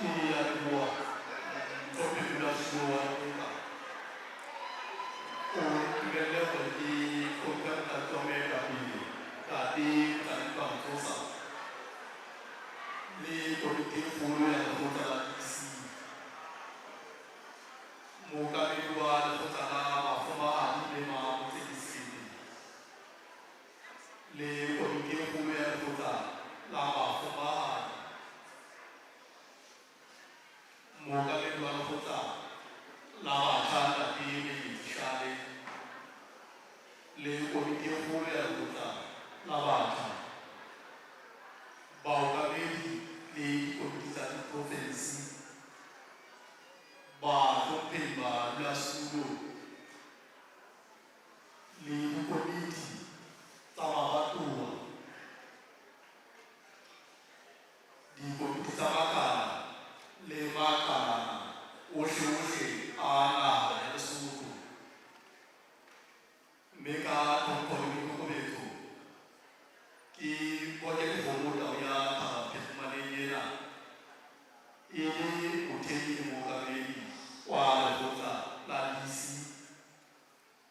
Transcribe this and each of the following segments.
Ke a leboha, Mohlomphehi Modulasetulo wa Lekgotla. O ntumelle hore ke hlomphe motlatsi wa moetapele, Ntate Motlalepula Matsosa, le komiti e kgolo ya lekgotla la DC. Mookamedi wa lekgotla la Mafumahadi le Mamotsekisete, le komiti e kgolo ya lekgotla la Mafumahadi. Mookamedi wa lekgotla la batjha Ntate Meketsi Shale le komiti e kgolo ya lekgotla la batjha, baokamedi le dikomiti tsa diprofensi, bahlomphehi badulasetulo le dikomiti tsa mabatowa. Dikomiti tsa makala le makalana ohle-ohle a naha ya Lesotho, mme ka tlhompho le boikokobetso ke boke dikgomo tau ya thaba phefumaneng ena e le mothehi le mookamedi wa lekgotla la DC.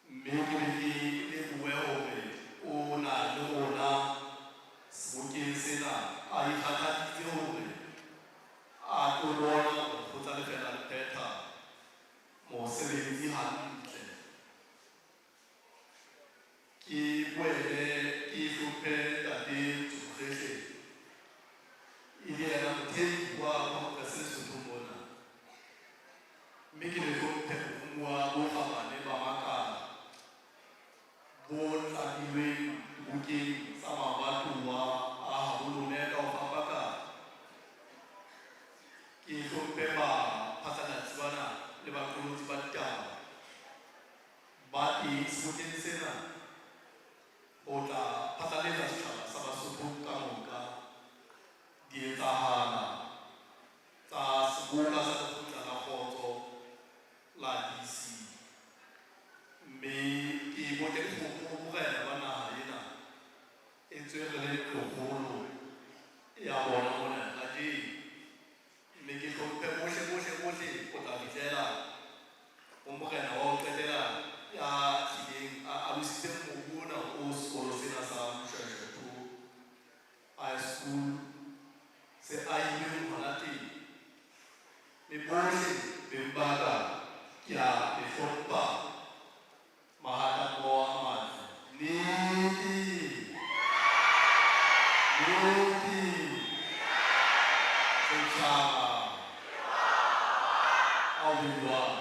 Mme ke be ke lebohe hore o na le rona sebokeng sena, a ikgathaditse hore a tlo bona hore lekgotla le fela le phetha mosebetsi hantle. Ke boele ke hlomphe Ntate Tsumkgehle, e le yena mothehi wa Congress Lesotho mona. Mme ke le hlomphe boromuwa bo kgabane ba makala bo tlamilweng dibokeng tsa mabatowa a habo lona ka ho fapakana. Ke hlomphe baphatlalatsi bana le baqolotsi ba ditaba ba teng sebokeng sena ho tla phatlaletsa setjhaba sa Basotho ka moka dietsahala tsa Seboka sa Lekgotla la Kgotso la DC. Mme ke boke dikgomo ho borena ba naha ena, etswe re le ntlokgolo ya bona mona kajeno. Mme ke hlomphe bohle, bohle, bohle ho tla fihlela ho morena wa ho qetela ya hlileng a alositseng mobu ona o sekolo sena sa Moshoeshoe 2 High School se ahilweng hona teng. Me bohle beng ba ka ke a le hlompha mahatammoho a matle. Nete! Nete! Setjhaba! Ao be jwang?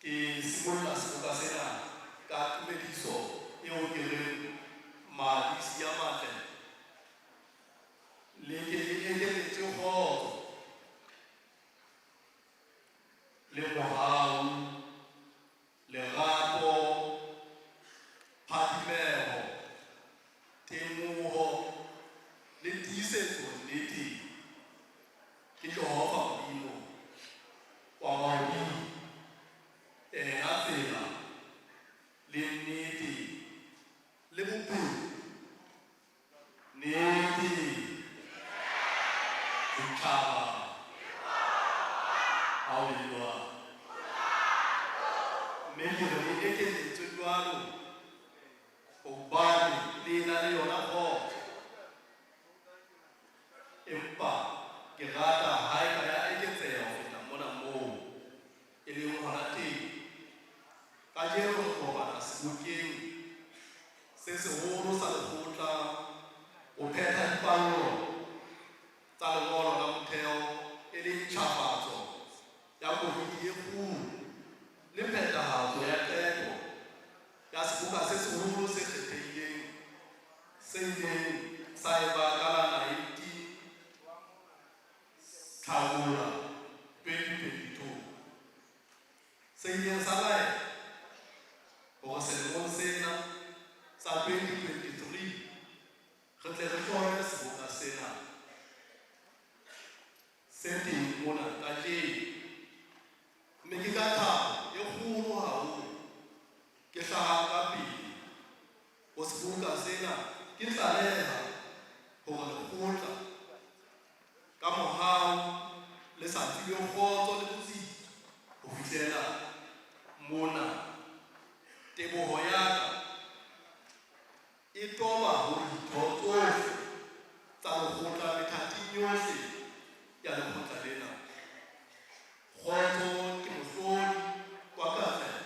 Ke simolla seboka sena ka tumediso eo ke reng Madisi a matle le ke le ekeletswe kgotso le mohau, lerato, phadimeho, temoho le tiisetso nneteng. Ke Jehova Modimo wa mahodimo, Yena tsela le nnete le bophelo. Nnete, setjhaba, ha ho le jwalo. Mme ke re le ekeletswe jwalo hobane le ena le yona kgotso. Empa ke rata ha e ka ya eketseha ho feta mona moo e leng hona teng. Kajeno re kopana sebokeng se seholo sa lekgotla ho phetha dipallo tsa lengolo la motheo e leng ntjhafatso ya komiti e kgolo le phethahatso ya qeto ya seboka se seholo se kgethehileng se ileng sa eba ka la 19 Tlhakola 2022, se ileng sa laela hore selemong sena sa 2023 re tle re hlome seboka sena se teng mona kajeno. Mme ke ka thabo e kgolo haholo ke hlahang ka pele ho seboka sena ke tlaleha. Hore lekgotla ka mohau le sa tsebe kgotso le botsitso ho fihlela mona. Teboho ya ka e toba ho ditho tsohle tsa lekgotla methating yohle ya lekgotla lena. Kgotso ke mohlodi wa katleho,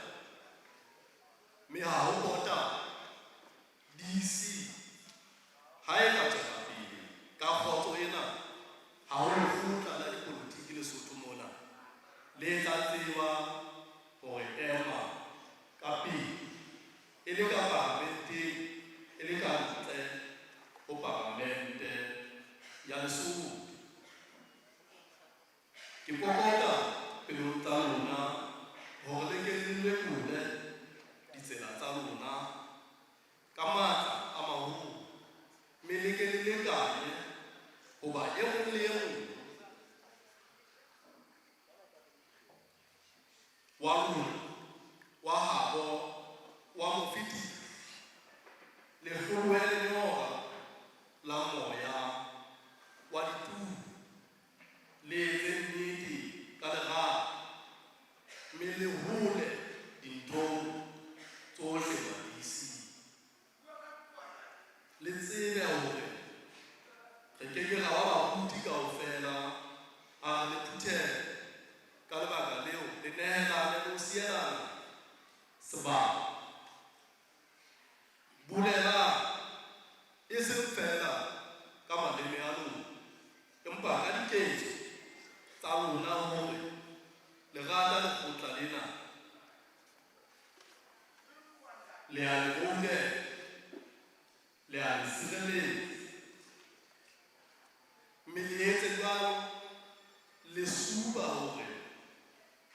mme ha ho pota DC ha e ka tswela pele ka kgotso ena, ha ho lekgotla la dipolotiki Lesotho mona le tla tseba hore ema ka pele, e le ka paramenteng, e le ka ntle ho paramente ya Lesotho. Ke kokota pelong tsa lona hore le ke le lekole ditsela tsa lona ka matla a maholo, mme le ke le lekanye hoba e mong le e mong wa lona wa habo wa mofetisa le hlolohe lenyora la moya wa ditulo, le etse nnete ka lerato, mme le hole dinthong tsohle ma-DC. Le tsebe hore re ke ke ra ba baruti kaofela ha re le phutheho. Ka lebaka leo le nehelane le ho sielana sebaka. Bolelang e seng feela ka maleme a lona, empa ka diketso tsa lona hore le rata lekgotla lena, le a le boulela, le a le sireletsa. Mme le etse jwalo le supa hore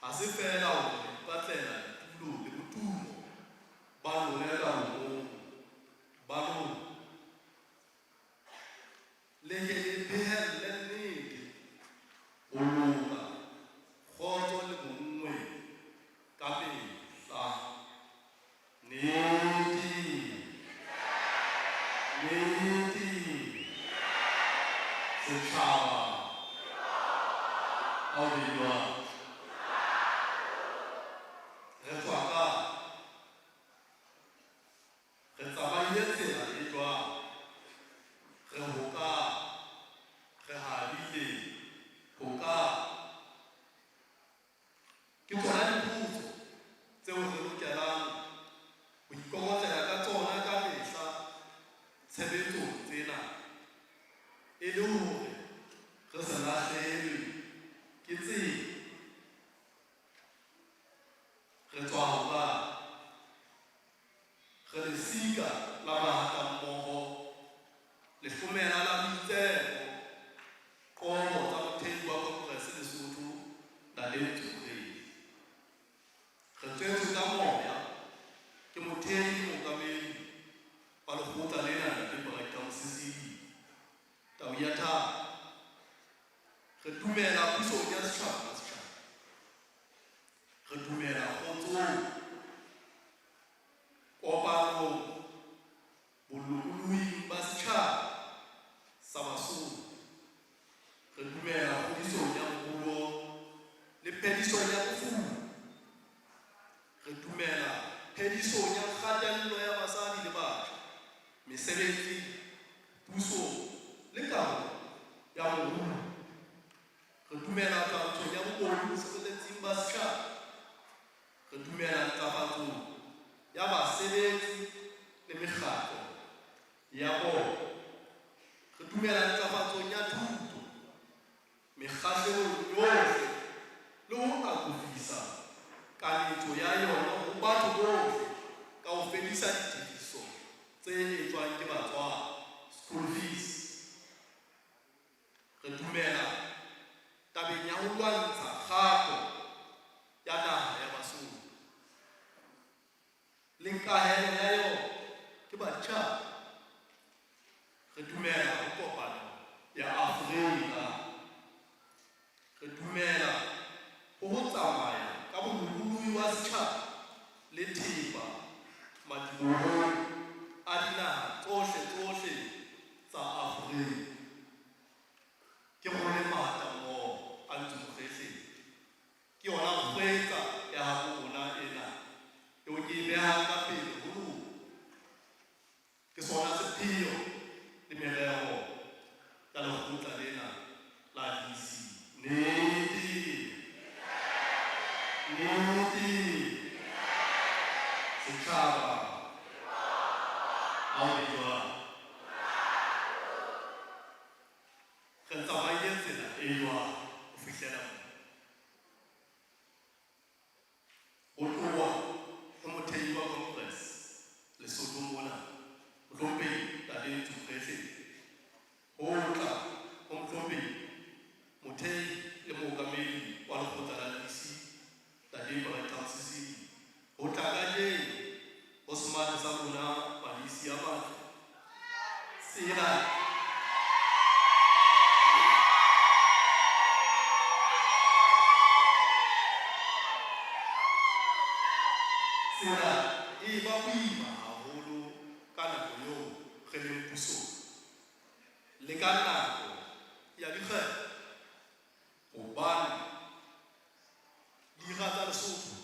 ha se feela hore le ipatlela ditulo le botumo ba lona ka bomong ba lona. Le ke le phehelle nnete, ho loka, kgotso le bonngwe ka mehla. Nnete, nnete, setjhaba ha o be jwang? Re tswa kae? Re tsamaile tsela e jwang? Re hokae? Re habile hokae? Ke tsona dipotso tseo re lokelang ho ikokotlela ka tsona ka mehla tshebetsong tsena, e le hore re se lahlehelwe ke tsela. Re tswa hokae? Re lesika la mahatammoho, lehlomela la boitseko, qobo tsa mothehi wa Congress Lesotho, Ntate Ntsokolela. Re tswetswe ka moya ke mothehi le mookamedi wa lekgotla lena, Ntate Brighter Mosisili, Tau ya Thaba. Re dumela pusong ya setjhaba ka setjhaba. Re dumela kgotsong, kopanong, bolokolohing ba setjhaba sa Basotho. Re dumela kgodisong ya moruo le phedisong ya bofuma. Re dumela phedisong ya kgatello ya basadi le batjha mesebetsing, pusong le kabong ya moruo. Re dumela twantshong ya bobodu bosireletsing ba setjhaba. Re dumela ntlafatsong ya basebetsi le mekgatlo ya bona. Re dumela ntlafatsong ya thuto mekgahlelong yohle le ho akofisa kanetso ya yona ho batho bohle ka ho fedisa ditefiso tse etswang ke batswadi, school fees. Re dumela tabeng ya ho lwantsha kgapo ya naha ya Basotho le nkahelo ya yona ke baditjhaba. Re dumela ho kopano ya Afrika. Re dumela ho ho tsamaya ka bolokolohi wa setjhaba le thepa madibohong a dinaha tsohle tsohle tsa Afrika. Ha ho le jwalo, re tsamaile tsela e jwang ho fihlela mona? Ho tloha ho mothehi wa Congress Lesotho mona, Mohlomphehi Ntate Ntsu Mokhehle, ho tla ho Mohlomphehi Mothehi le Mookamedi wa Lekgotla la DC, Ntate Brighton Sisili, ho tla kajeno ho semate sa lona Madisi a matle, tsela Tsela e ba boima haholo ka nako eo re leng pusong le ka nako ya dikgetho hobane dira tsa Lesotho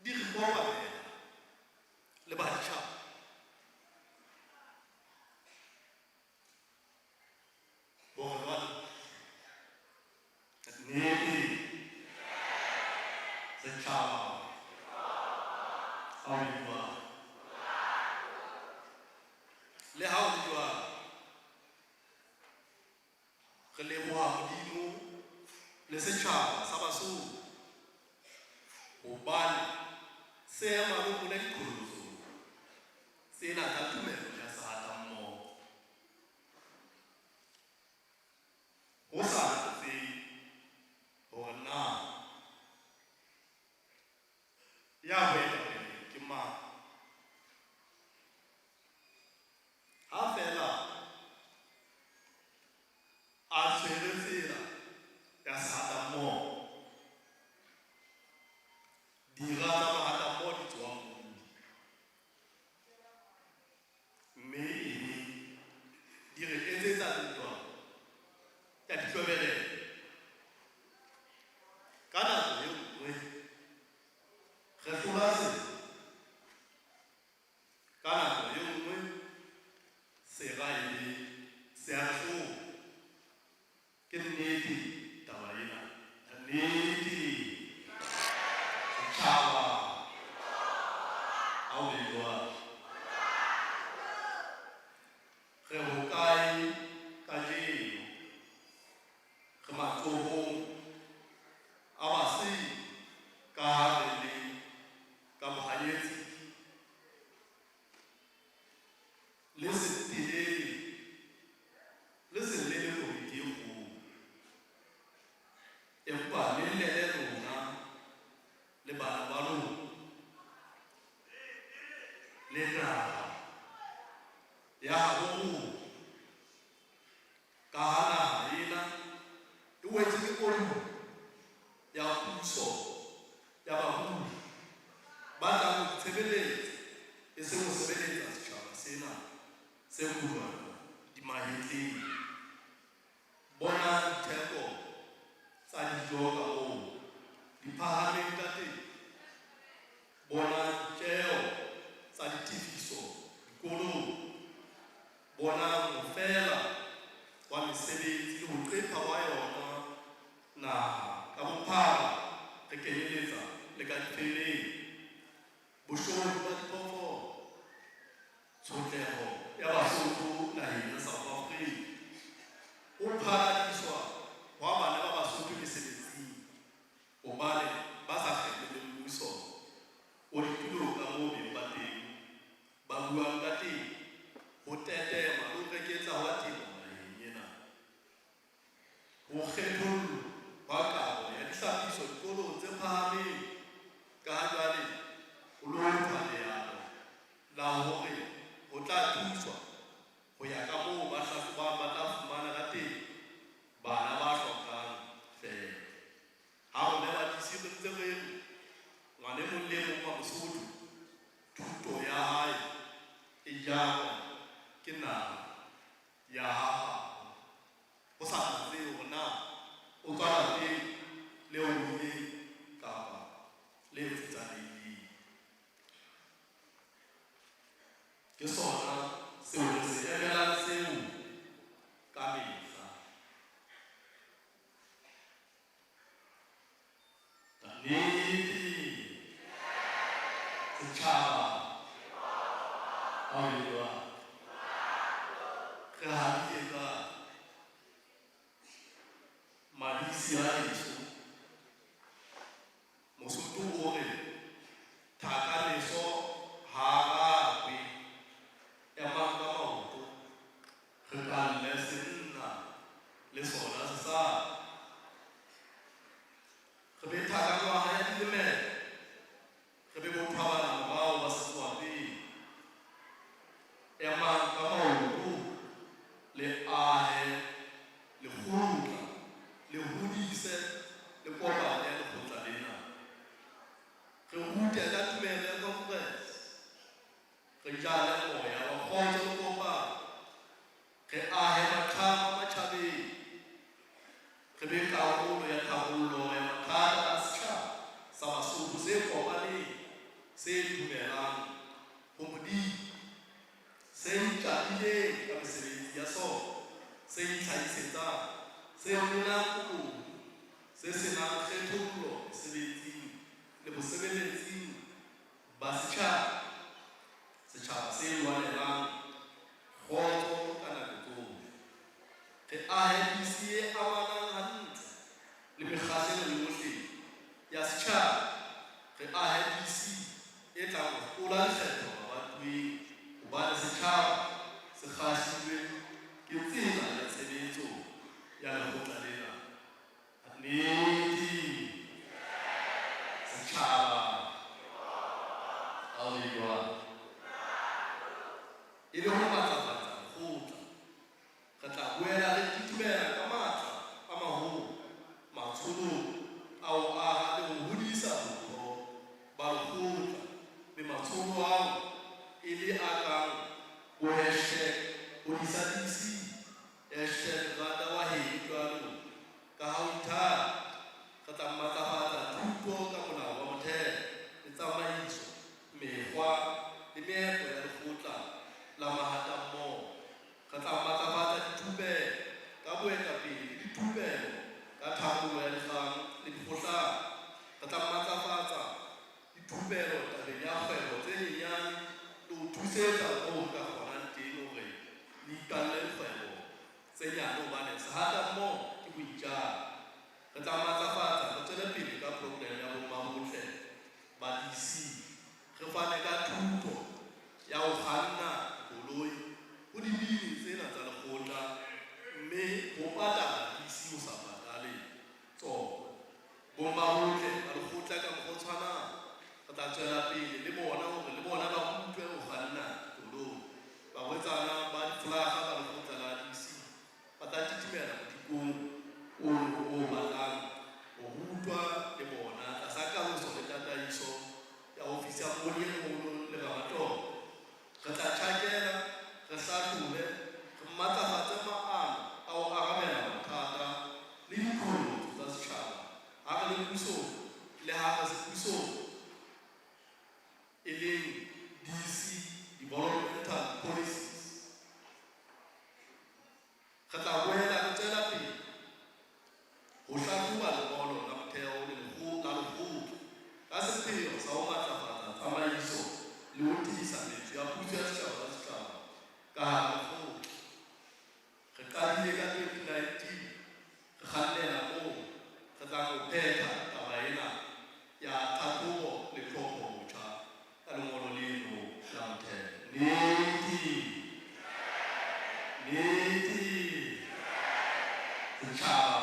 di re kopanela le baditjhaba. Hore jwale nnete setjhaba ha o le jwalo, le ha ho le jwalo, re leboha Modimo le setjhaba sa Basotho hobane se ema le rona diqholotsong tsena tsa tumelo ya sehatammoho. Ho sa natsehe hore na ya boetapele ke mang, ha feela a tshwere tsela ya sehatammoho, dira tsa mahatammoho di tsoang mobung, mme ebe di re etsetsa ntwa ya ditlobelelo. Ka nako e nngwe re hlola sera, ka nako e nngwe sera ebe se a re hlola. Ke nnete taba ena, nnete setjhaba ha ho le jwalo. Re hokae kajeno? Re matsohong a basele ka ha re le ka bohanyetsi le se telele le se llele komiti e kgolo, empa le llele lona le bana ba lona le naha ya habo rona, ka ha naha ena e wetse ke koduwa ya puso ya barui ba tlang ho itshebeletsa e seng ho sebeletsa setjhaba sena se kudwana di mahetleng. Bonang ditheko tsa dijo ka moo di phahameng ka teng. Bonang ditjeo tsa ditefiso dikolong. Bonang ho fela wa mesebetsi le ho qepha wa yona naha ka bophara re kenyeletsa le ka difemeng. Boshodu ba diphoofolo, tshotleho ya Basotho naheng ya South Africa, ho phaladiswa hwa bana ba Basotho mesebetsing hobane ba sa kgeme le mmuso o ditulong ka moo beng ba teng ba buang ka teng, ho tetema le ho reketla hwa temo naheng ena. Ho kgethollwa hwa kabo ya dihlapiso dikolong tse phahameng ka ha jwale ho lohothwa leano la hore ho tla thuswa ho ya ka moo ba hlahlobang ba tla fumana ka teng bana ba hlokang feela. Ha rona ba DC re ntse re re ngwana e mong le e mong wa Mosotho thuto ya hae Setjhaba ha o le jwalo. Re habile jwalo. Madisi a heso. Mosotho o re thaka leso ha rakwe. Emang ka maoto. Re kalle senna le sona sesadi. Re be thakangwaha ya dilemelo. Re be bothabana morao ba setswapele. Emang ka maoto le ahe lekgotla, le hodise le kopanye lekgotla lena. Re rute ka tumelo ya congress. Re jale moya wa kgotso le kopano. Re ahe maqhama matjhabeng. Re be karolo ya tharollo ya mathata a setjhaba sa Basotho se kopaneng, se dumelang ho Modimo, se itjadileng ka mesebetsi ya sona, se itlhahisetsang, se unang kodu, se senang kgethollo mesebetsing le bosebeletsing ba setjhaba, setjhaba se lwanelang kgotso ka nako tsohle. Re ahe DC e amanang hantle le mekgahlelo yohle ya setjhaba. Re ahe DC e tlang ho hlola dikgetho mabatoweng hobane setjhaba se kgahlilwe ke tsela ya tshebetso ya lekgotla lena. Nnete setjhaba ha o le jwalo. E le ho matlafatsa lekgotla, re tla boela re titimela ka matla a maholo matsholong a ho aha le ho hodisa botho ba lekgotla, mme matsholo ao e le a kang bo hashtag hodisa DC, hashtag rata wa heno jwalo ka ha o ithata. Re tla matlafatsa thuto ka molao wa motheo le tsamaiso, mekgwa le meetlo ya lekgotla la mahatammoho. Re tla matlafatsa dithupelo ka boetapele le dithupelo ka tharollo ya dikgang le dikgohlano. Re tla matlafatsa dithupelo tabeng ya kgwebo tse nyenyane le ho thusetsa moo re ka kgonang teng hore le ipalle dikgwebo tse nyane hobane sehatammoho ke boitjaro. Re tla matlafatsa, re tswele pele ka program ya bommabotle ba DC. Re fane ka thuto ya ho kganna dikoloi ho dibini tsena tsa lekgotla mme ho patala DC ho sa patale tsona. Bommabotle ba lekgotla ka mokgwa o tshwanang, re tla tswela pele le bona hore le bona ba rutwe ho kganna dikoloi. Barwetsana ba difolaga ba lekgotla la DC ba tla titimela modikong ono o batlang ho rutwa le bona tlasa kaloso le tataiso ya ofisi ya mongodi e moholo le Ramatolo. Re tla tjhakela, re hlahlobe, re matlafatse maano a ho arabela mathata le diqholotso tsa setjhaba ha re le pusong le ha re se pusong, e leng DC Developmental Policies. Re tla boela re tswela pele ho hlahloba lengolo la motheo le la lekgotla ka sepheo sa ho matlafatsa tsamaiso le ho tiisa metso ya puso ya setjhaba ka setjhaba ka hara lekgotla. Re qadile ka 2019, re kgannela moo re tlang ho phetha taba ena ya tlhahlobo le tlhopho botjha ka lengolo leno la motheo. Nnete, nnete, setjhaba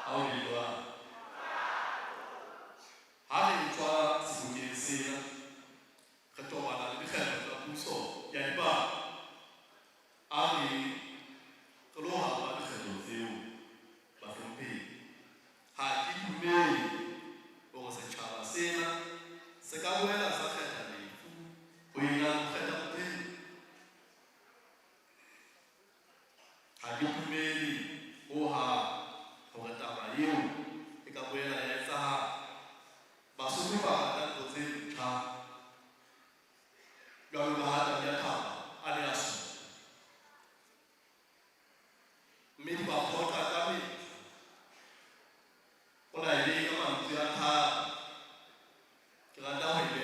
ha o le jwalo. Ha re tswa sebokeng sena, re tobana le dikgetho tsa puso ya dibaka. A re re lo hapa dikgetho tseo, bahlomphehi. Ha ke dumele hore setjhaba sena se ka boela sa kgetha lefu ho ena le ho kgetha bophelo. Ha ke dumele hohang hore taba eo e ka boela ya etsahala. Basotho ba rata ntho tse ntjha jwalo ka ha Tadiathaba a ne a supa. Mme di ba phoqa ka mehla. O na e beye ka mantswe a thata. Ke rata ho e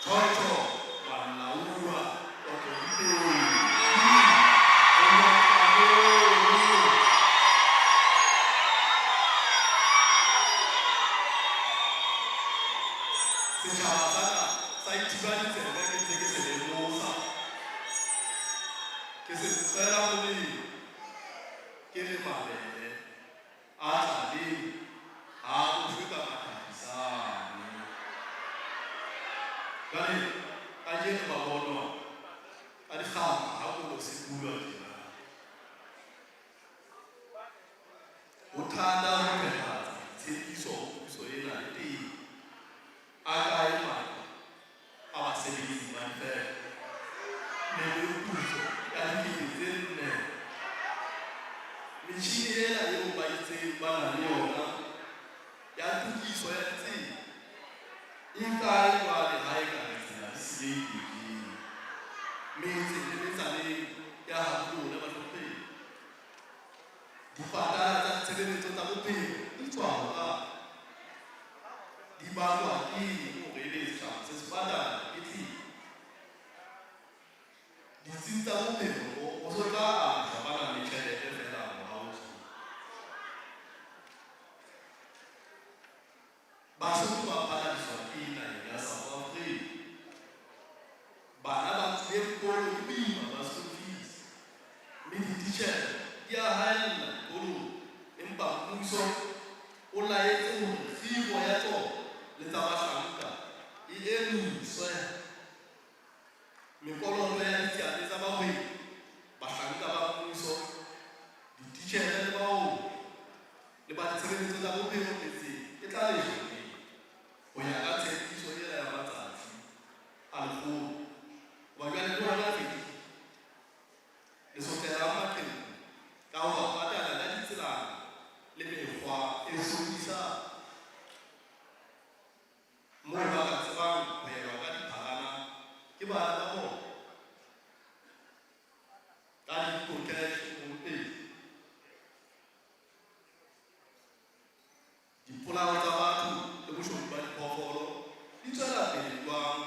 Tjhotjho Malauwa Otlo Setjhaba sa ka sa ithiba ditsebe ke ntse ke se lemosa. Ke se nkgela molemo, ke re mabele a tlaleng ha a ofe ka mathapisane. Jwale kajeno ba bonwa ka dikgapha ha kolo se bulwa tjena. Ho thata ho phethahatsa ditshepiso ho puso ena le teng. A kae matlo a basebetsi ba difeme? Meputso ya 4 000. Metjhini ena eo ba itseng ba na le yona ya tokiso ya ditsela e kae jwale ha e ka ditsela di senyehile tje? Metse le metsaneng ya habo lona bahlomphehi. Dipatala tsa ditshebeletso tsa bophelo di tswa hokae? Di bakwa ke eng hore ebe setjhaba se se patala dipetlele? Ditsing tsa bophelo ho so tla ajwa ba nang le tjhelete feela morao tje. Basotho ba phalladiswa ke naheng ya South Africa. Bana ba tswile dikolo ke boima ba school fees, mme dititjhere di a haella dikolong, empa mmuso o laetse hore kgiro ya tsona le tsa bahlanka e emiswe. Mekoloto ya ditsiane tsa bahwebi, bahlanka ba mmuso, dititjhere le baoki le ba ditshebeletso tsa bophelo metseng e tla lefshwa neng ho ya ka tshepiso ena ya matsatsi a 100? Hoba jwale le ona a fedile. Le sotlelang maqheku ka ho a patala ka ditselana le mekgwa e hlokisang moo ba ka tsebang ho elwa ka dipharana ke bana ba bona ka di-cash pele. Dipolao tsa batho le boshodu ba diphoofolo di tswela pele jwang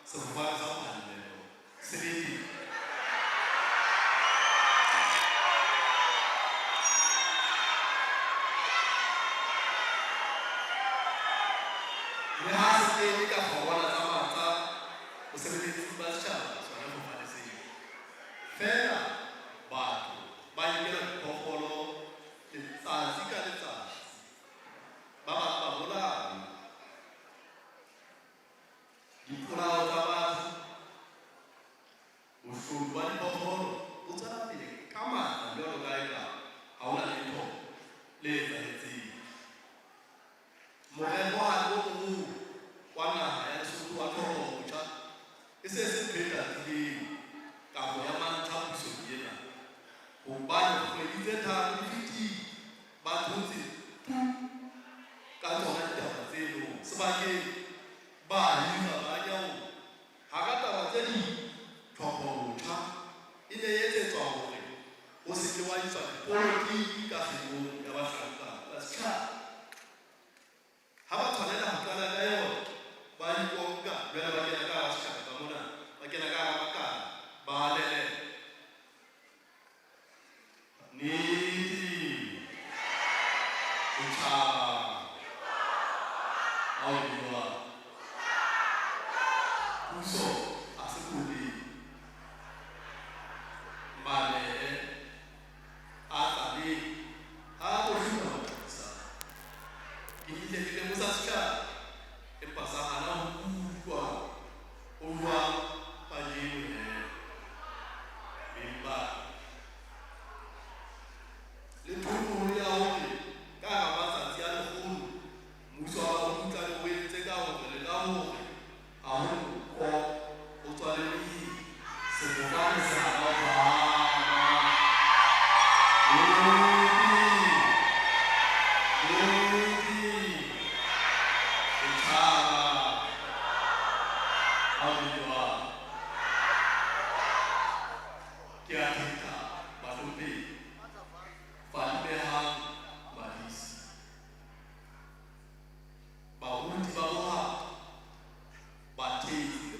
sefofane sa phallelo se le teng? Le ha se kene ka kgorwana tsa matsa bosebeletsing ba setjhaba sona fofane seo. Feela batho ba inkela diphoofolo letsatsi ka letsatsi. Ba bang ba bolawe. Dipolao tsa batho, boshodu ba diphoofolo bo tswela pele ka matla jwalo ka eka ha hona letho le etsahetseng. Morerohadi o moholo wa naha ya Lesotho wa tlhopho-botjha e se se ntho e tatileng kabo ya mantlha pusong ena, hobane kgwedi tse tharo di fetile ba thotse tu ka tsona ditaba tseno sebakeng ba hira ba nyaola. Hara taba tse ding, tlhopho-botjha e ne e etsetswa hore ho se ke wa etswa dipolotiki ka kgirong ya bahlanka ba setjhaba. Ha ba tshwanela ho qala ka yona, ba ikonka jwale ba kena ka hara setjhaba ka mona, ba kena ka hara makala, ba leleka. Nnete, setjhaba, ha ho le jwalo, puso ha se koteng. Mabele a tlaleng ha a bohlwa mathapisane. Ke nnile ke lemosa setjhaba, empa sa hana ho utlwa. Ho jwang kajeno he, beng ba ka? Le thokolo ya hore ka hara matsatsi a 100 mmuso wa Babutlane o entse ka hore le ka hore ha ho nko ho tswa le lehe, sefofane se hana ho phahama. Nnete, nnete, setjhaba, ha ho le jwalo. Ke a phetha, bahlomphehi. Fadimehang Madisi. Baruti ba bohata, bathetsi le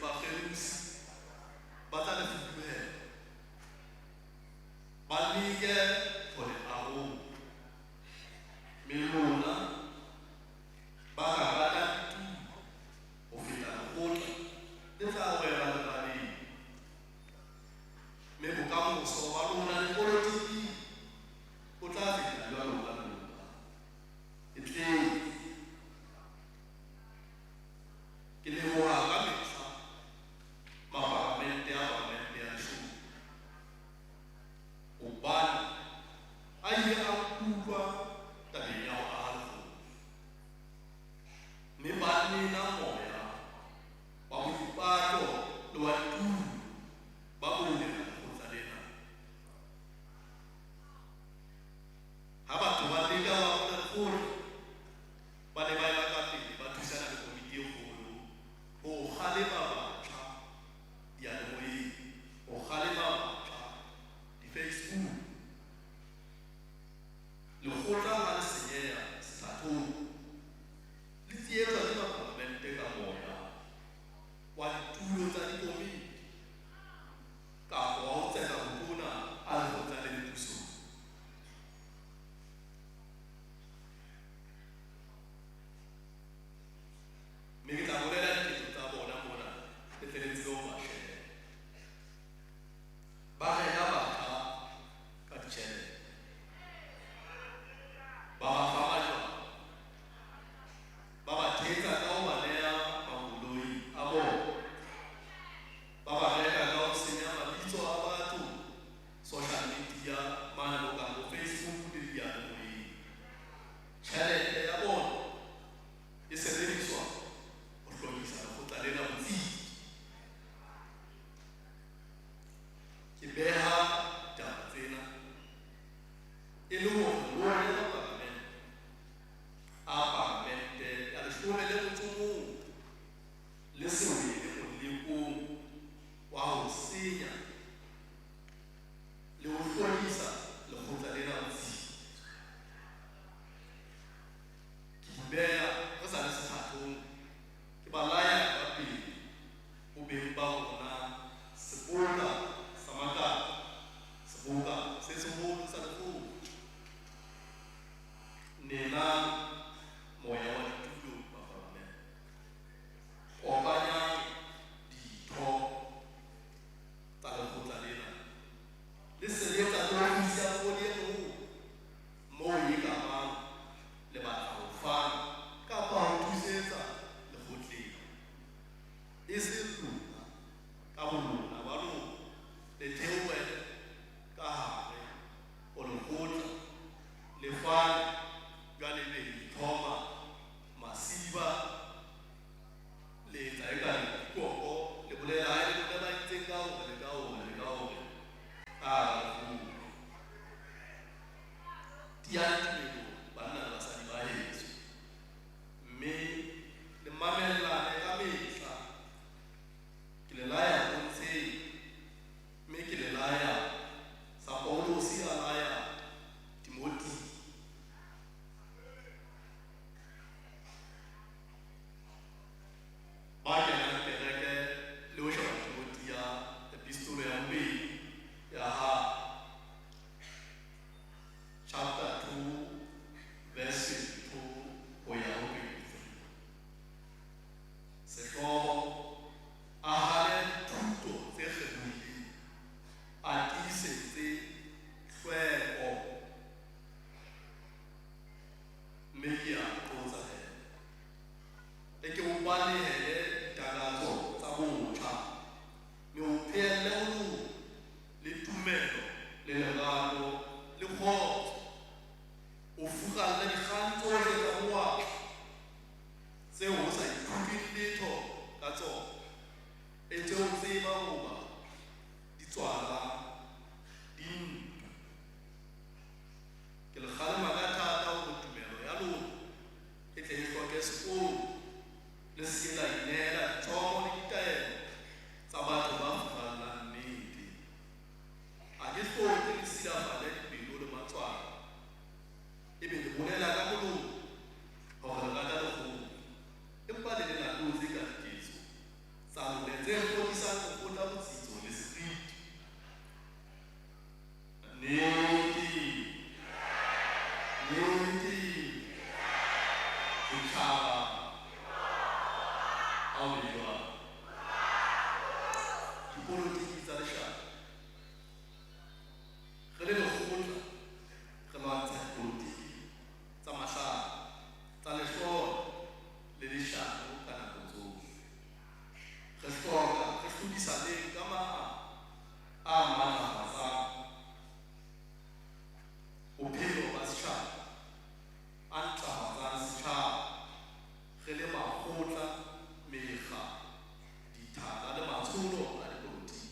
se ke la ineela ditshomo le ditaelo tsa batho ba furallang nnete. Ha ke hloke le silafale dipelo le matswalo, ebe le bolela ka molomo hore le rata lekgotla, empa le le latotse ka diketso tsa lona tse fodisang lekgotla botsitso le seriti. Nnete, nnete, setjhaba ha ho le jwalo. Dipolotiki tsa leshano. Re le lekgotla re lwantsha dipolotiki tsa mahlapa, tsa lehloyo le leshano ka nako tsohle. Re hloka re hlodisaneng ka maano a matlafatsang bophelo ba setjhaba, a ntlafatsang setjhaba. Re le makgotla, mekga, dithala le matsholo a dipolotiki.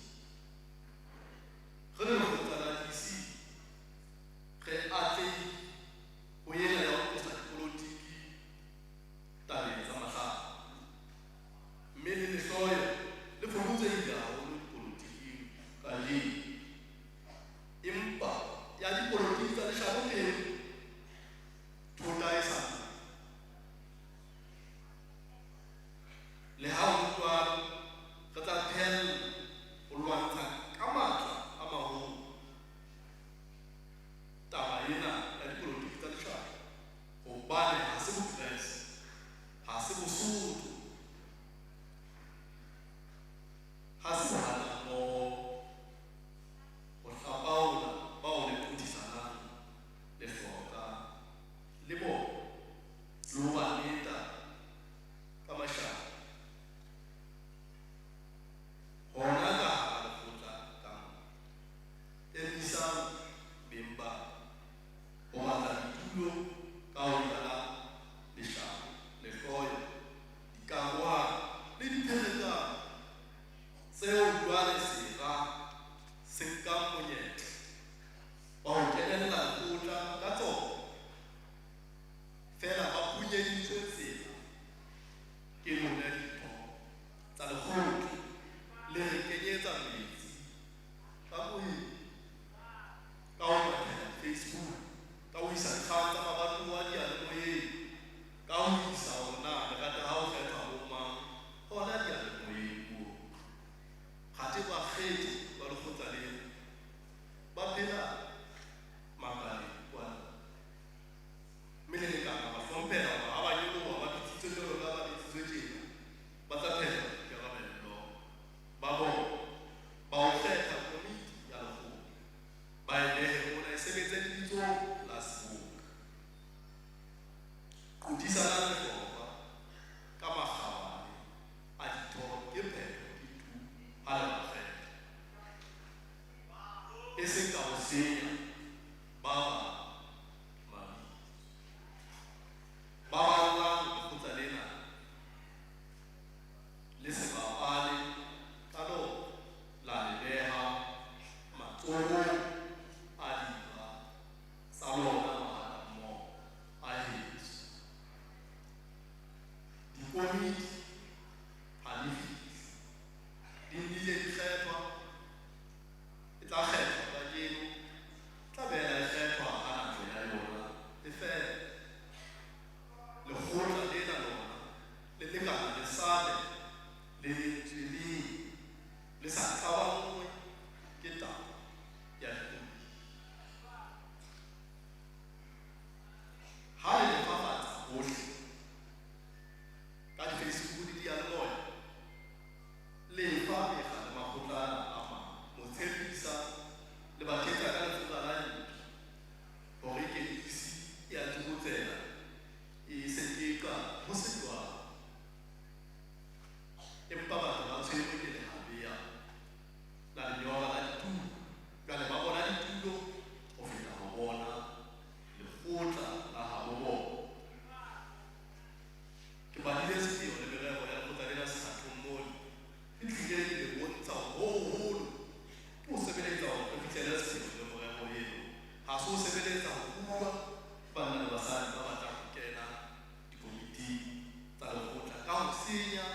senya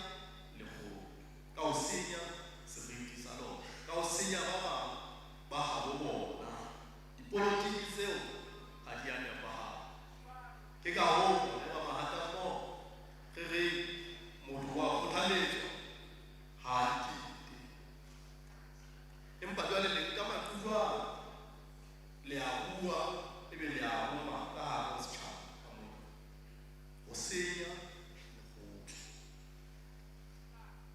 lekgotla, ka ho senya seriti sa lona, ka ho senya ba bang ba habo bona. Dipolotiki tseo ha di a nepahala. Ke ka hoo rona ba Mahatammoho re reng motho wa kgothaletswa ha a dikete. Empa jwale le nka maqulwana, le a bua ebe le a roma ka hare ho setjhaba ka mona ho senya lekgotla.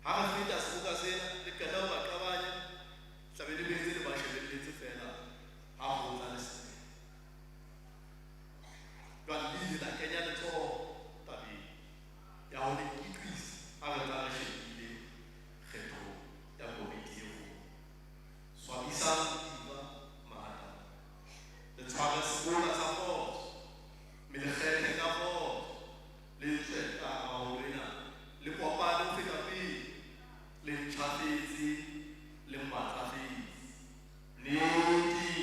Ha re feta seboka sena le qeta ho ba qabanya, tlabe le boetse le ba shebelletse feela ha kgotla le senyeha. Jwale le ile la kenya letsoho tabeng ya ho le kitlisa ha re tla re shebile kgetho ya komiti e kgolo. Swabisang dira Mahatammoho, le tshware seboka sa kgotso, mme le kgethe ka kgotso, le tswe ka hara holo ena, le kopane ho feta pele, le ntjhafetse, le matlafetse. Nnete,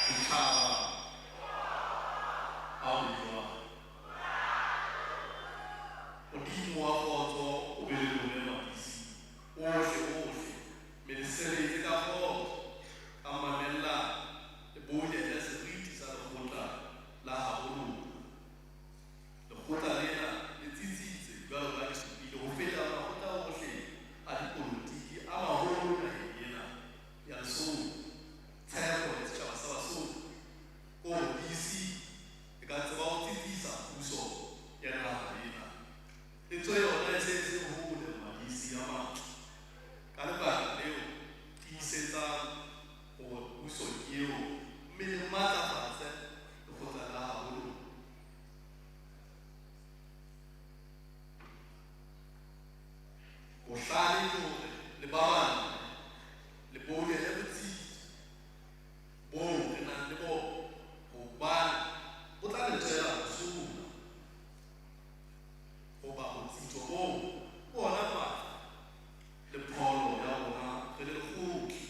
setjhaba ha ho jwalo. Modimo wa kgotso o be le lona madisi ohle ohle, mme le sebetse ka kgotso, ka mamellano, le boulele seriti sa lekgotla la habo lona. Lekgotla lena le tsitsitse jwalo ka ke supile ho feta makgotla ohle a dipolotiki a maholo naheng ena ya Lesotho. Tshepo ya setjhaba sa Basotho ke hore DC e ka tseba ho tsitsisa puso ya naha ena. Etswe yona e se e se hole madisi a matle. Ka lebaka leo tiisetsang hore puso ke eo, mme le matlafatse lekgotla la habo lona. Bohlale ke hore le baballe, le boulele botsitso boo re nang le bona, hobane bo tla le tswela mosola. Hoba botsitso boo ke ona matla le pholo ya rona re le lekgotla.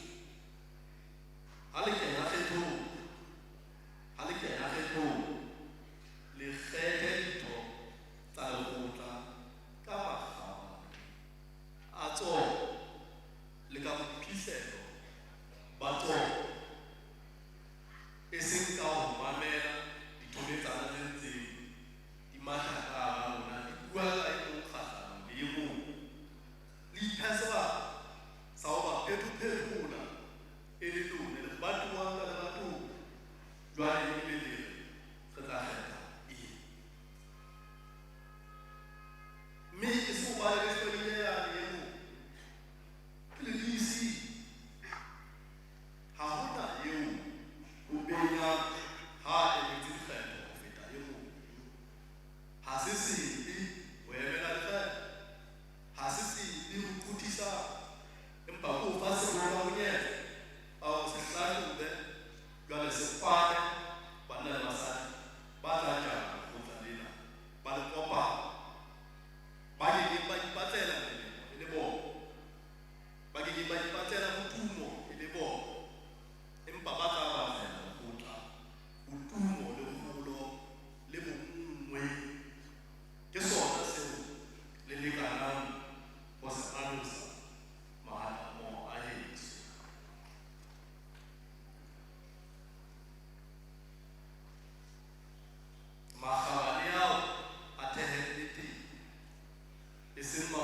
Ha le kena kgethong, ha le kena kgethong, le kgethe ditho tsa lekgotla ka makgabane a tsona le ka boiphihlelo ba tsona, e seng ka ho mamela dithobetsana tse ntseng di matha ka hara lona, di bua ka e mong kgahlano le e mong. Le iphe sebaka sa ho ba phethophethola e le lona lebatowa ka lebatowa, jwale ebe le re re tla kgetha eng. Mme e se hobane le hloile yane e mong, ke le DC. Ha hona eo ho benyang ha a emetse dikgetho ho feta e mong. Ha se sebe ho emela dikgetho, ha se sebe ho qothisa, empa ke ho fa seboka monyetla wa hore se hlahlobe jwale se kwane banna le basadi ba tla jara lekgotla lena ba le kopana, ba kekeng ba ipatlela melemo e le bona, ba kekeng ba ipatlela botumo e le bona, empa ba tla batlela lekgotla botumo le kgolo le bonngwe. Ke sona seo le lekanang ho se alosa Mahatammoho a heso. Makgabane ao a thehelle teng, e seng